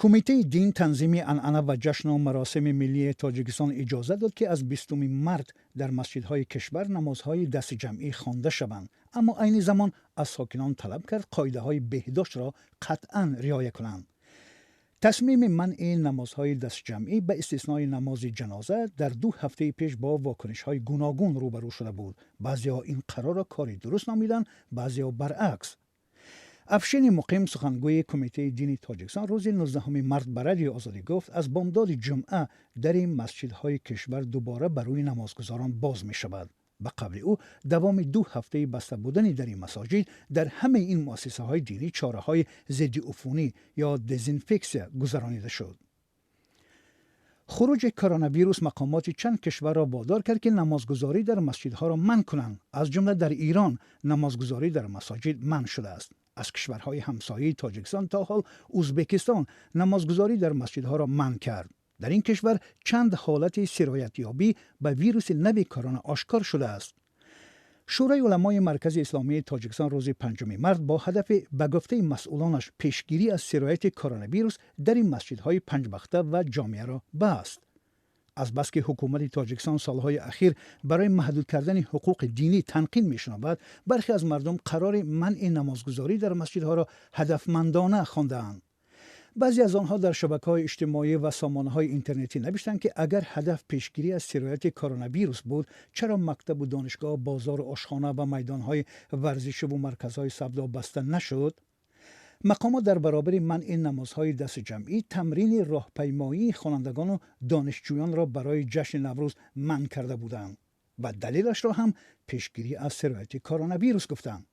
Кумитаи дин, танзими анъана ва ҷашну маросими миллии Тоҷикистон иҷоза дод, ки аз 20 март дар масҷидҳои кишвар намозҳои дастҷамъӣ хонда шаванд, аммо айни замон аз сокинон талаб кард, қоидаҳои беҳдоштро қатъан риоя кунанд. Тасмими манъи намозҳои дастҷамъӣ, ба истиснои намози ҷаноза, дар 2 ҳафтаи пеш бо вокунишҳои гуногун рӯбарӯ шуда буд. Баъзеҳо ин қарорро кори дуруст номиданд, баъзеҳо баръакс. Афшини Муқим, сухангӯи Кумитаи дини Тоҷикистон, рӯзи 19 март ба Радиои Озодӣ гуфт, аз бомдоди ҷумъа дари масҷидҳои кишвар дубора ба рӯи намозгузорон боз мешавад. Ба қавли ӯ, давоми 2 ҳафтаи баста будани дари масоҷид дар ҳамаи ин муассисаҳои динӣ чораҳои зиддиуфунӣ ё дезинфексия гузаронида шуд. Хуруҷи коронавирус мақомоти чанд кишварро водор кард, ки намозгузорӣ дар масҷидҳоро манъ кунанд. Аз ҷумла дар Ирон намозгузорӣ дар масоҷид манъ шудааст. Аз кишварҳои ҳамсояи Тоҷикистон то ҳол Ӯзбекистон намозгузорӣ дар масҷидҳоро манъ кард. Дар ин кишвар чанд ҳолати сироятёбӣ ба вируси нави корона ошкор шудааст. Шӯрои уламои Маркази Исломии Тоҷикистон рӯзи 5 март бо ҳадафи, ба гуфтаи масъулонаш, пешгирӣ аз сирояти коронавирус дари масҷидҳои панҷвақта ва ҷомеаро баст. Азбаски ҳукумати Тоҷикистон солҳои ахир барои маҳдуд кардани ҳуқуқи динӣ танқид мешунавад, бархе аз мардум қарори манъи намозгузорӣ дар масҷидҳоро ҳадафмандона хондаанд. Баъзе аз онҳо дар шабакаҳои иҷтимоӣ ва сомонаҳои интернетӣ навиштанд, ки агар ҳадаф пешгирӣ аз сирояти коронавирус буд, чаро мактабу донишгоҳ, бозору ошхона ва майдонҳои варзишиву марказҳои савдо баста нашуд? Мақомот дар баробари манъи намозҳои дастҷамъӣ тамрини роҳпаймоии хонандагону донишҷӯёнро барои ҷашни Наврӯз манъ карда буданд ва далелашро ҳам пешгирӣ аз сирояти коронавирус гуфтанд.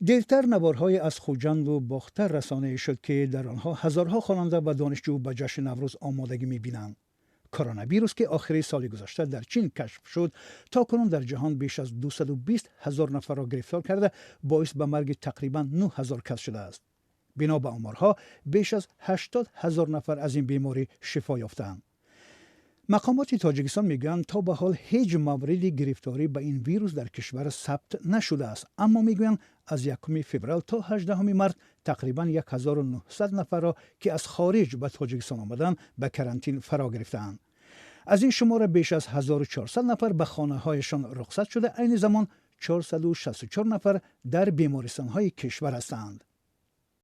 Дертар наворҳое аз Хуҷанду Бохтар расонаӣ шуд, ки дар онҳо ҳазорҳо хонанда ва донишҷӯ ба ҷашни Наврӯз омодагӣ мебинанд. Коронавирус, ки охири соли гузашта дар Чин кашф шуд, то кунун дар ҷаҳон беш аз 220 ҳазор нафарро гирифтор карда, боис ба марги тақрибан 9 ҳазор кас шудааст. Бино ба оморҳо, беш аз 80 ҳазор нафар аз ин беморӣ шифо ёфтаанд. Мақомоти Тоҷикистон мегӯянд, то ба ҳол ҳеҷ мавриди гирифторӣ ба ин вирус дар кишвар сабт нашудааст, аммо мегӯянд, аз 1 феврал то 18 март тақрибан 1900 нафарро, ки аз хориҷ ба Тоҷикистон омаданд, ба карантин фаро гирифтаанд. Аз ин шумора беш аз 1400 нафар ба хонаҳояшон рухсат шуда, айни замон 464 нафар дар бемористонҳои кишвар ҳастанд.